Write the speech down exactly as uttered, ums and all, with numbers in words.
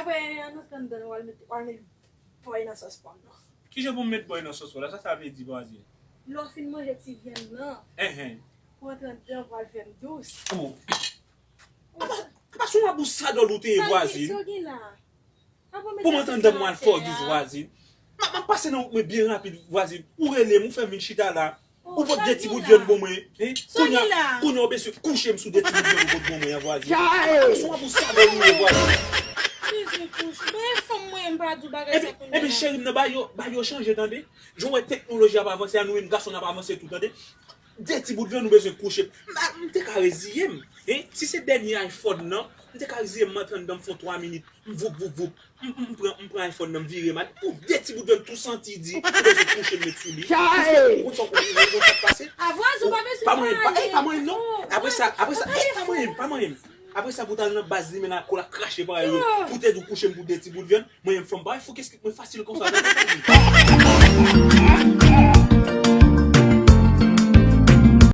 Wè, ann antre anndan, w al met, w al met bòy nan sòs pòm nan. Kijan pou m met bòy nan sòs pòm la? Sa sa vle di, vwazin? Lè w fin manje ti vyann nan, Enhen. w antre anndan, w al fè l dous. Oh. Apa, apa se yon abou sadòl ou te ye, vwazin? Sa w gen la? Pou m antre anndan, m al fè w dous, vwazin. M ap pase nan wout mwen byen rapid, vwazin. Ou rele m, ou fè m vin chita la. Ou pot de ti bout vyann ban mwen. Hein? Kounye a, kounye a ou bezwen kouche m sou de ti bout vyann ou pot ban mwen an, vwazin. Apa se yon abou sadòl ou ye, vwazin? Bezwen kouche. Men fanm mwen, m pa di w bagay sa kounye a. Ebyen, cheri m nan, bagay yo, bagay yo chanje, tande. Jan w wè teknoloji ap avanse a, nou menm gason n ap avanse tou, tande. De ti bout vyann ou bezwen kouche m. M te ka reziye m. Hein? Si se dènye iPhone nan, m te ka reziye m, m antre anndan, m fè yon twa minit. M voup, voup, voup. M, m, m pran, m pran iPhone nan, m vire m al. Pou de ti bout vyann tou santi di, ou bezwen kouche m met sou li. Ou konn sa, ou konn sa k pase? Avwaz ou pa bezwen pale. Pa manyen m, pa, eh, pa manyen m non. Apre sa, apre sa, eh, pa manyen m, pa manyen m. Apre sa, pou t al nan baz li, men lakòl la krache parèy yo. Pou te di w kouche m pou de ti bout vyann, mwen menm fanm parèy fou, kèske mwen fasil konsa.